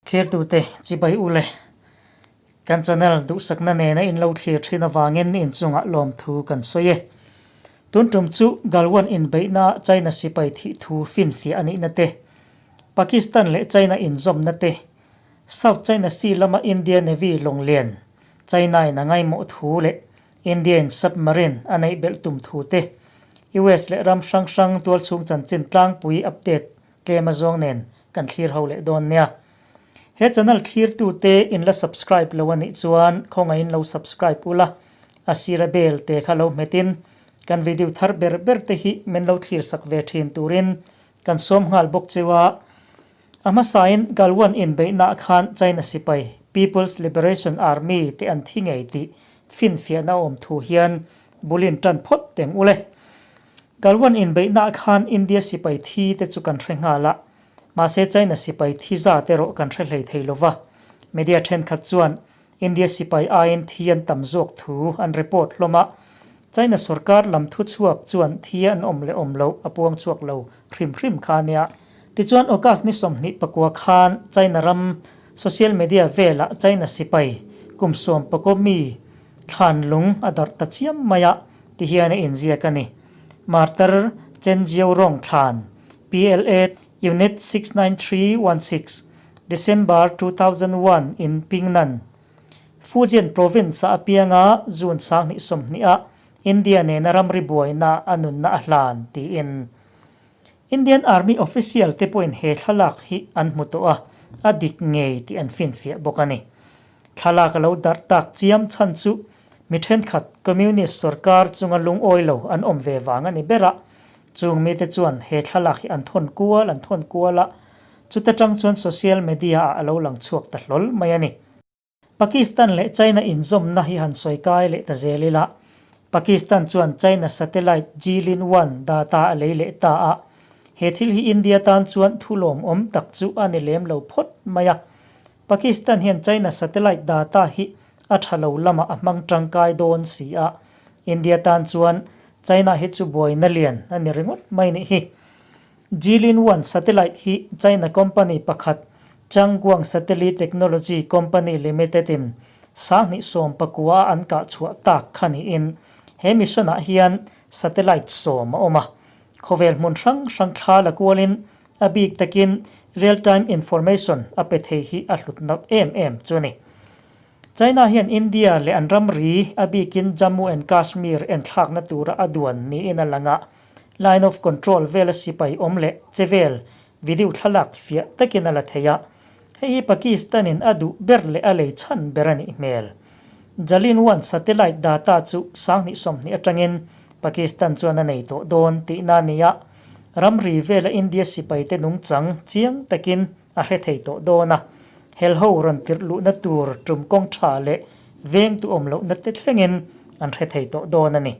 Thirtute chibai u le. Kan channel duhsakna nena in lo thlir thin avangin inchungah lawmthu kan sawi e. Tun tum chu Galwan inbeihna China sipai thih thu finfiah a nihna te, Pakistan leh China inzawmna te, South China Sea lama India Navy lawnglian China in a ngaimawh thu leh India in submarine a neih belh tum thu te, US leh ram hrang hrang tualchhung chanchin tlangpui update tlem a zawng nen kan thlir ho leh dawn nia. He channel thlirtute in la subscribe lo a nih chuan khawngaihin lo subscribe ula, a sira bell te kha lo hmetin kan video thar ber ber te hi min lo thlir sak ve thin turin kan sawm nghal bawk cheu a. A hmasain Galwan inbeihnaah khan China sipai People's Liberation Army te an thi ngei tih finfiahna a awm thu hian bulin tan phawt teng ule. Galwan inbeihnaah khan India sipai thi te chu kan hre nghal a, mahse China sipai thi zat erawh kan hre hlei thei lova. Media thenkhat chuan India sipai aiin thi an tam zawk thu an report hlawm a, China sorkar lam thuchhuak chuan thi an awm leh awm loh a puang chhuak lo hrim hrim kha a nia. Tichuan August ni 24 khan China ram social media velah China sipai kum 11 mi thlan lung a darh ta chiam mai a ti hian a inziak a ni. Martyr Chen Jiaorong thlan, PLA Unit 69316, December 2001 in Pingnan, Fujian Province-ah a piang a, June 2020-ah India nena ramri buaina a nunna a hlan tiin Indian Army official te pawhin he thlalak hi an hmu tawh a, a dik ngei tih an finfiah bawk a ni. Thlalak a lo darh tak chiam chhan chu mi thenkhat Communist sorkar chunga lungawi lo an awm ve vang a ni ber a, chung mite chuan he thlalak hi an thawn kual an thawn kual a, Chuta tang chuan social media ah a lo lang chhuak ta hlawl mai a ni. Pakistan leh China inzawmna hi han sawi kai leh ta zel ila, Pakistan chuan China satellite Jilin One data a lei leh ta a, he thil hi India tan chuan thu lawmawm tak chu a ni lem lo phawt mai a. Pakistan hian China satellite data hi a tha lo lamah a hmang tangkai dawn si a, India tan chuan China hi chu buaina lian a ni ringawt mai nih hi. Jilin One satellite hi China company pakhat Changguang Satellite Technology Company Limited in 2019 a an kah chhuah tak kha niin he mission ah hian satellite sawm a awm a. Khawvel hmun hrang hrang thla la kualin a bik takin real time information a pe thei hi a hlut nalh em em chu a ni. China hian India leh an ramri a bikin Jammu and Kashmir enthlakna tura a duan niin a lang a. Line of control vela sipai awm leh che vel video thlalak fiah takin a la thei a, hei hi Pakistan-in a duh ber leh a lei chhan ber a nih hmel. Jalin One satellite data chu 2020 atangin Pakistan chuan a nei tawh dawn tihna a ni a, ramri vela India sipaite nungchang chiang takin a hre thei tawh dawn a, helho rawn tirh luhna tur tum kawng tha leh vengtu awm lohna te thlengin an hre thei tawh dawn a ni.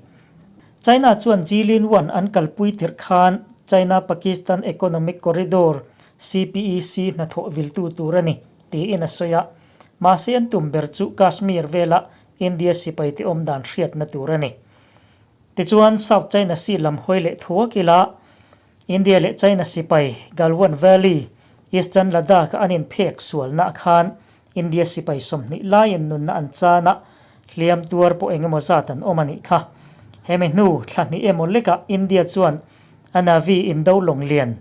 China chuan Jilin One an kalpui tirh khan China-Pakistan Economic Corridor, CPEC, hnathawh viltu tur a ni, tiin a sawi a. Mahse an tum ber chu Kashmir vela India sipaite awm dan hriatna tur a ni. Tichuan South China Sea lam hawi leh thuak ila India leh China sipai Galwan Valley, Eastern Ladakh-a an inphek sualnaah khan India sipai 20 laiin nunna an chan a, hliam tuar pawh eng emaw zat an awm a nih kha. Hemi hnu thla hnih emaw lekah India chuan a Navy indo lawng lian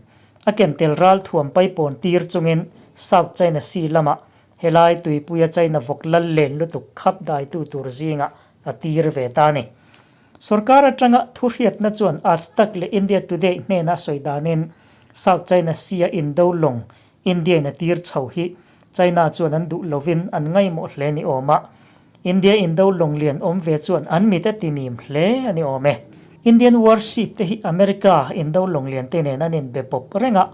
a ken tel ral thuam paipawn tir chungin South China Sea lamah helai tuipuia China vawk lal len lutuk khap daitu tur zingah a tir ve ta a ni. Sorkar atanga thu hriatna chuan Aaj Tak leh India Today hnena sawi danin South China Sea-a indo lawng India-in a tir chho hi China chuan an duh lovin an ngaihmawh hle ni awm a. India indo lawng lian awm ve chuan an mit a ti mim hle a ni awm e. Indian warship te hi America indo lawng lian te nen an inbe pawp reng a.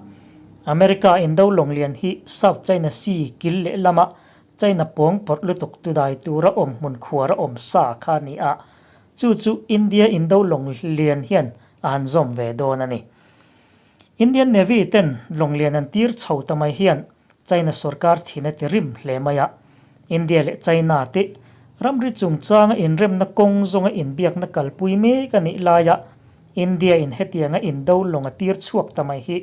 America indo lawng lian hi South China Sea kil lehlamah China pawng pawrh lutuk tu dai tura awm hmun khuar a awm sa kha a ni a, chu chu India indo lawng lian hian a han zawm ve dawn a ni. Indian Navy ten lawng lian an tir chho ta mai hian China sorkar thin a ti rim hle mai a, India leh China te ramri chungchanga inremna kawng zawnga inbiakna kalpui mek a nih laia India in hetianga indo lawng a tir chhuak ta mai hi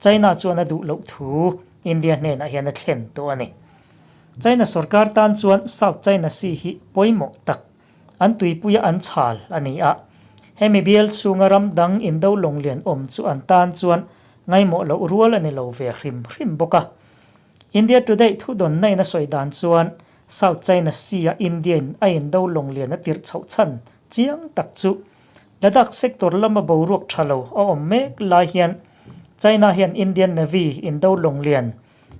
China chuan a duh loh thu India hnenah hian a thlen tawh a ni. China sorkar tan chuan South China Sea hi pawimawh tak an tuipuia an chhal a ni a. Hemi bial chhunga ram dang indo lawng lian awm chu an tan chuan ngaimawh loh rual a ni lo ve hrim hrim bawk a. India Today thudawnna in a sawi dan chuan South China Sea-a India-in a indo lawng lian a tirh chhoh chhan chiang tak chu Ladakh sector lama boruak tha lo a awm mek lai hian China hian Indian Navy indo lawng lian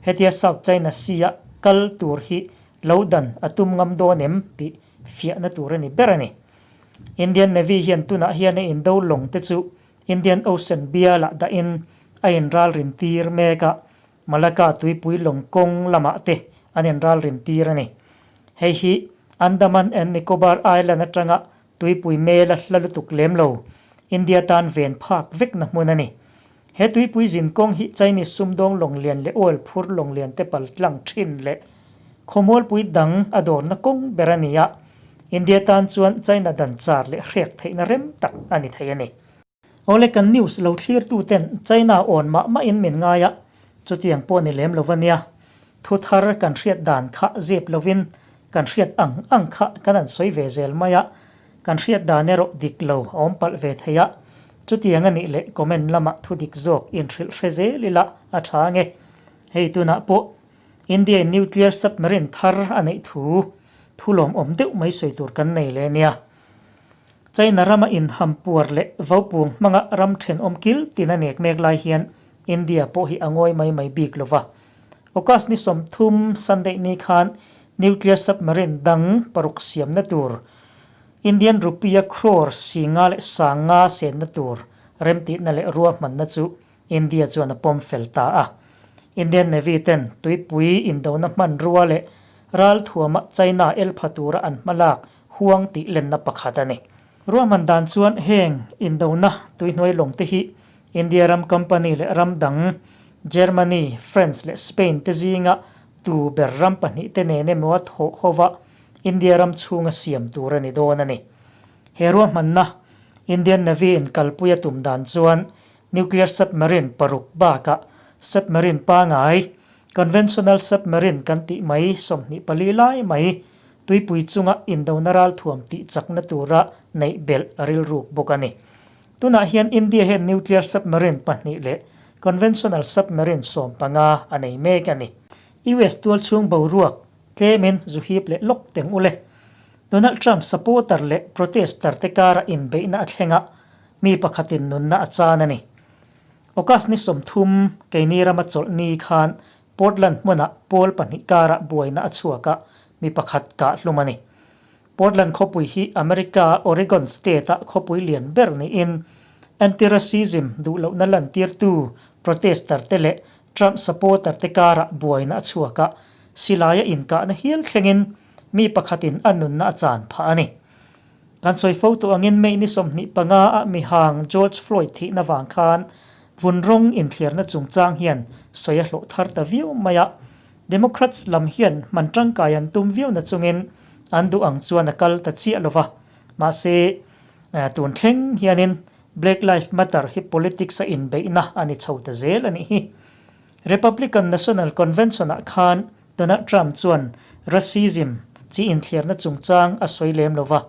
hetia South China Sea-a kal tur hi lo dan a tum ngam dawn em tih fiahna tur a ni ber a ni. Indian Navy hian tunah hian a indo lawng te chu Indian Ocean bialah dahin a inralrin tir mek a, Malacca tuipui lawng kawng lamah te an inralrin tir a ni. Hei hi Andaman and Nicobar Island atanga tuipui mela hla lutuk lem lo, India tan ven phak vekna hmun a ni. He tuipui zin kawng hi Chinese sumdawng lawng lian leh oil phur lawng lian te pal tlang thin leh khawmualpui dang a dawrna kawng ber a ni a, India tan chuan China dan char leh hrek theihna rem tak a ni thei a ni. Awle kan news lo thlir tu ten China awn mah mah in min ngai a, chutiang pawh ni lem lo va nia. Thu thar kan hriat dan kha zep lovin kan hriat ang ang kha kan han sawi ve zel mai a, kan hriat dan erawh dik lo a awm palh ve thei a, chutiang a nih leh comment lamah thu dik zawk inhrilh hre zel ila a tha ange. Hei tunah pawh India in nuclear submarine thar a neih thu thu lawmawm deuh mai sawi tur kan nei leh nia. China rama inhampuar leh vopung hmanga ram thenawm kil tin a nek mek lai hian India pawh hi a ngawi mai mai bik lo va. August ni 30 Sunday ni khan nuclear submarine dang paruk siamna tur Indian rupee-a crore singa leh sanga senna tur remtihna leh ruahmanna chu India chuan a pawm fel ta a. Indian Navy ten tuipui indona hmanrua leh ralthuama China el pha tura an hmalak huang tih lenna pakhat a ni. Ruahman dan chuan heng indona tuihnuai lawng te hi India ram company leh ram dang Germany, France leh Spain te zinga tu ber ram pahnih te nen emaw a thawh hova India ram chhunga siam tur a ni dawn a ni. He ruahmanna Indian Navy in kalpui a tum dan chuan Nuclear submarine paruk bakah submarine pangai, conventional submarine kan tih mai 24 lai mai tuipui chunga indona ralthuam tih chakna tura neih belh a rilruk bawk a ni. Tunah hian India hian nuclear submarine pahnih leh conventional submarine 15 a nei mek a ni. US tualchhung boruak tlemin zu hip leh lawk teng ule. Donald Trump supporter leh protester te kara inbeihna a thleng a, Mi pakhatin nunna a chan a ni. August ni 30, keini rama chawlh ni khan Portland hmunah pawl pahnih karah buaina a chhuak a, mi pakhat kah hlum a ni. Portland khawpui hi America Oregon state-a khawpui lian ber niin anti-racism duhlohna lantirtu protester te leh Trump supporter te karah buaina a chhuak a, silaia inkahna hial thlengin mi pakhatin a nunna a chan phah a ni. Kan sawi fo tawh angin May ni 25 a mihang George Floyd thihna vang khan vun rawng inthliarna chungchang hian sawi a hlawh thar ta viau mai a. Democrats lam hian hman tangkai an tum viau na chungin an duh ang chuan a kal ta chiah lo va. Mahse, tun thleng hianin Black Lives Matter hi politics a inbeihna a ni chho ta zel a nih hi. Republican National Convention-ah khan Donald Trump chuan racism chi inthliarna chungchang a sawi lem lo va,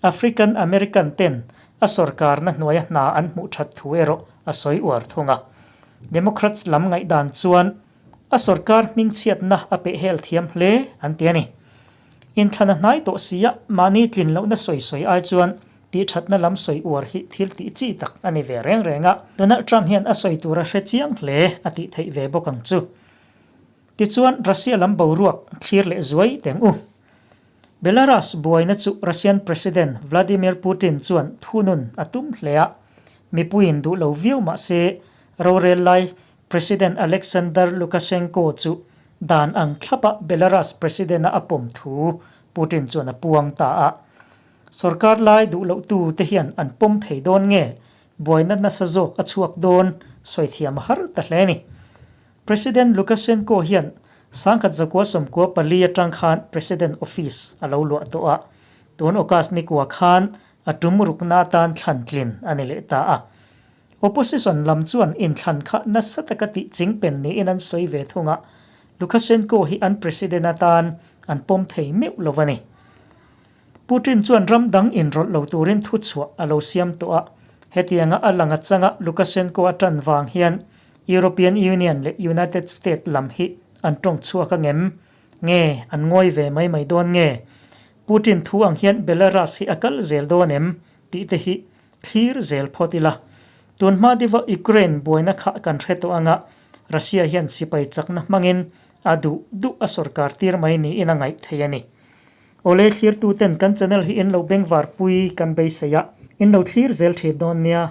African American ten a sorkarna hnuaia hna an hmuh that thu erawh a sawi uar thung a. Democrats lam ngaihdan chuan a sorkar hmingchhiatna a pehhel thiam hle an ti a ni. Inthlana hnai tawh sia mahni tlin lohna sawi sawi ai chuan tihthatna lam sawi uar hi thil tih chi tak a ni ve reng reng a. Donald Trump hian a sawi tur a hre chiang hle a tih theih ve bawk ang chu. Tichuan, Russia lam boruak thlir leh zuai teng u. Belarus buaina chu Russian President Vladimir Putin chuan thunun a tum hle a, mipuiin duh lo viau mah se rorel lai President Alexander Lukashenko chu dan ang thlapa Belarus President-a a pawm thu Putin chuan a puang ta a. Sorkar lai duh lohtu te hian an pawm thei dawn nge buaina nasa zawk a chhuak dawn sawi thiam a har ta hle a ni. President Lukashenko hian 1994 atang khan President Office a lo luah tawh a, tun August ni kua khan a tum rukna atan thlan tlin a ni leh ta a. Opposition lam chuan inthlan kha nasa taka tih chingpen niin an sawi ve thung a, Lukashenko hi an president atan an pawm thei meuh lo a ni. Putin chuan ram dang inrawlh lo turin thuchhuah a lo siam tawh a, hetianga a lang atanga Lukashenko a tan vang hian European Union leh United State lam hi an tawng chhuak angem? Nge an ngawi ve mai mai dawn nge? Putin thu ang hian Belarus hi a kal zel dawn em? tih te hi thlir zel phawt ila. Tun hma deuha Ukraine buaina kha kan hre tawh anga Russia hian sipai chakna hmangin a duh duh a sawrkar tir mai niin a ngaih thei a ni. Awle thlirtuten kan channel hi in lo bengvar pui kan beisei a, in lo thlir zel thin dawn nia.